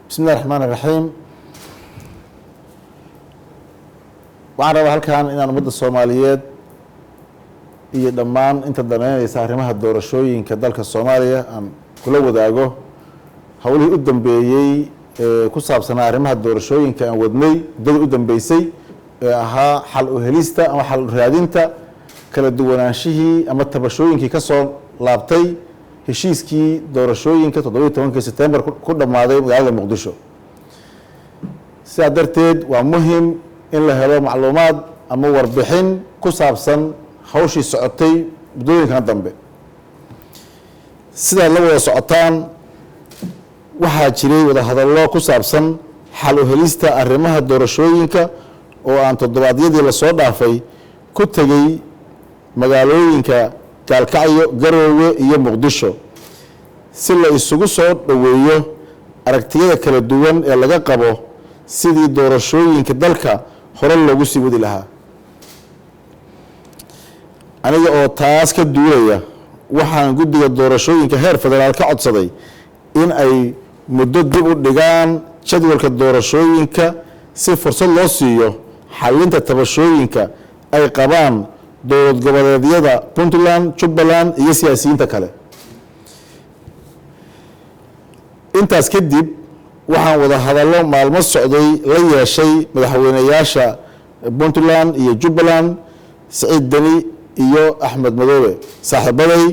Bismi illahi raxmaan iraxiim. Waxaan rabaa halkan inaan ummadda Soomaaliyeed iyo dhammaan inta daneynaysa arrimaha doorashooyinka dalka Soomaaliya aan kula wadaago howlihii u dambeeyey ee ku saabsanaa arrimaha doorashooyinka aan wadnay muddadii u dambeysay, ee ahaa xal u helista ama xal u raadinta kala duwanaanshihii ama tabashooyinkii ka soo laabtay heshiiskii doorashooyinka 17-kii Sebtembar ku dhammaaday magaalada Muqdisho. Sidaa darteed waa muhim in la helo macluumaad ama warbixin ku saabsan hawshii socotay muddooyinkan dambe. Sidaad la wada socotaan, waxaa jiray wadahadallo ku saabsan xal u helista arrimaha doorashooyinka oo aan toddobaadyadii lasoo dhaafay ku tegey magaalooyinka Gaalkacyo, Garoowe iyo Muqdisho, si la isugu soo dhoweeyo aragtiyada kala duwan ee laga qabo sidii doorashooyinka dalka hore loogu sii wadi lahaa. Aniga oo taas ka duulaya, waxaan guddiga doorashooyinka heer federaal ka codsaday in ay muddo dib u dhigaan jadwalka doorashooyinka, si fursad loo siiyo xalinta tabashooyinka ay qabaan dowlad goboleedyada Puntland, Jubbaland iyo siyaasiyiinta kale. Intaas kadib waxaan wada hadallo maalmo socday la yeeshay madaxweyneyaasha Puntland iyo Jubbaland, Siciid Deni iyo Axmed Madoobe, saaxiibaday.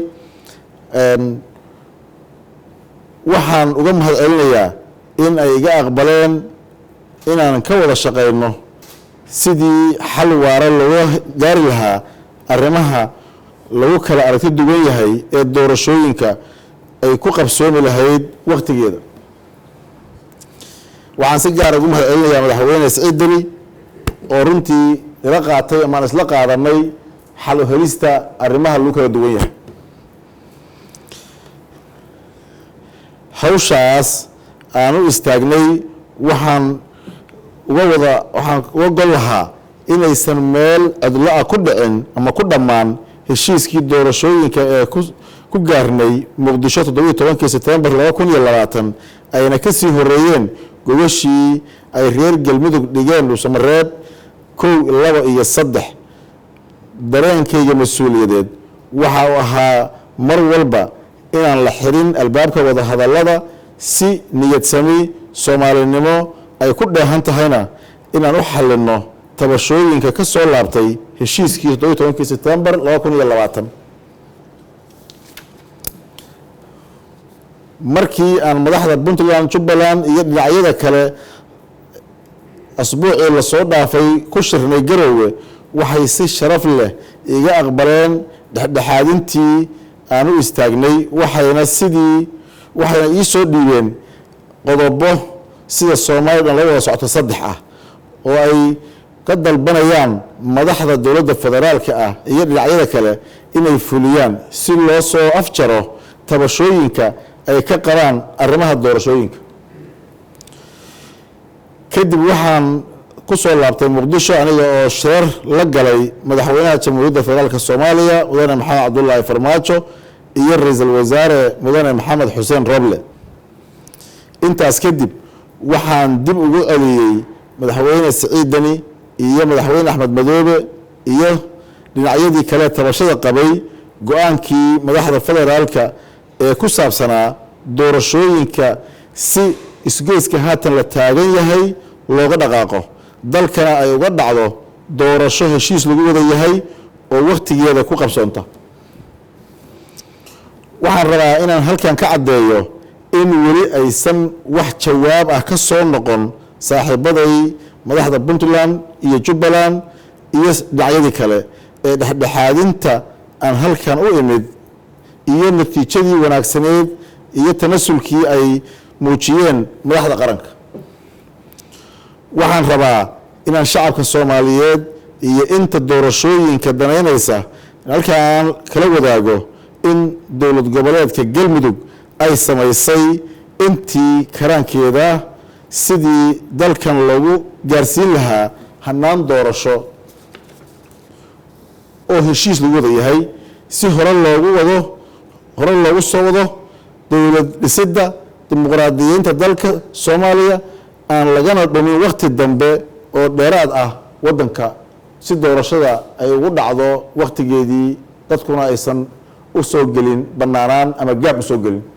Waxaan uga mahad celinayaa in ay iga aqbaleen inaan ka wada shaqeyno sidii xal waara looga gaari lahaa arrimaha lagu kala aragti duwan yahay ee doorashooyinka ay ku qabsoomi lahayd wakhtigeeda. Waxaan si gaara ugu mahad celinayaa madaxweyne Siciid Deni oo runtii ila qaatay amaan isla qaadanay xal u helista arrimaha lagu kala duwan yahay. Hawshaas aan u istaagnay waxaan uga wada waxaan uga gol lahaa inaysan meel cidlo-a ku dhicin ama ku dhammaan heshiiskii doorashooyinka ee ku gaarnay Muqdisho 17-kii Sebtembar 2020, ayna ka sii horeeyeen gogashii ay reer Galmudug dhigeen Dhuusamareeb 1, 2 iyo 3. Dareenkayga mas-uuliyadeed waxa uu ahaa mar walba inaan la xirin albaabka wadahadallada, si niyadsami Soomaalinimo ay ku dheehan tahayna inaan u xalinno tabashooyinka ka soo laabtay heshiiskii 17-kii Sebtembar 2020. Markii aan madaxda Puntland, Jubbaland iyo dhinacyada kale asbuucii lasoo dhaafay ku shirnay Garoowe, waxay si sharaf leh iga aqbaleen dhexdhexaadintii aan u istaagnay, waxayna ii soo dhiibeen qodobo sida Soomaaliya dhan la wada socoto 3 ah oo ay ka dalbanayaan madaxda dowladda federaalka ah iyo dhinacyada kale inay fuliyaan, si loo soo afjaro tabashooyinka ay ka qabaan arrimaha doorashooyinka. Kadib waxaan ku soo laabtay Muqdisho aniga oo shirar la galay madaxweynaha Jamhuuriyadda Federaalka Soomaaliya, mudane Maxamed Cabdulaahi Farmaajo, iyo ra-iisul wasaare mudane Maxamed Xuseen Roble. Intaas kadib waxaan dib ugu celiyey madaxweyne Siciid Deni iyo madaxweyne Axmed Madoobe iyo dhinacyadii kale tabashada qabay go-aankii madaxda federaalka ee ku saabsanaa doorashooyinka, si isgoyska haatan la taagan yahay looga dhaqaaqo, dalkana ay uga dhacdo doorasho heshiis lagu wada yahay oo wakhtigeeda ku qabsoonta. Waxaan rabaa inaan halkan ka caddeeyo in weli aysan wax jawaab ah ka soo noqon saaxiibaday madaxda Puntland iyo Jubbaland iyo dhinacyadii kale ee dhexdhexaadinta aan halkan u imid iyo natiijadii wanaagsaneed iyo tanasulkii ay muujiyeen madaxda qaranka. Waxaan rabaa inaan shacabka Soomaaliyeed iyo inta doorashooyinka danaynaysa halkaan kala wadaago in dowlad goboleedka Galmudug ay samaysay intii karaankeeda sidii dalkan loogu gaarsiin lahaa hanaan doorasho oo heshiis lagu wada yahay, si hore loogu wado, hore loogu soo wado dowlad dhisidda Dimuqraadiyiinta dalka Soomaaliya aan lagana dhumin wakhti dambe oo dheeraad ah waddanka, si doorashada ay ugu dhacdo wakhtigeedii, dadkuna aysan u soo gelin bannaanaan ama gaab u soo gelin.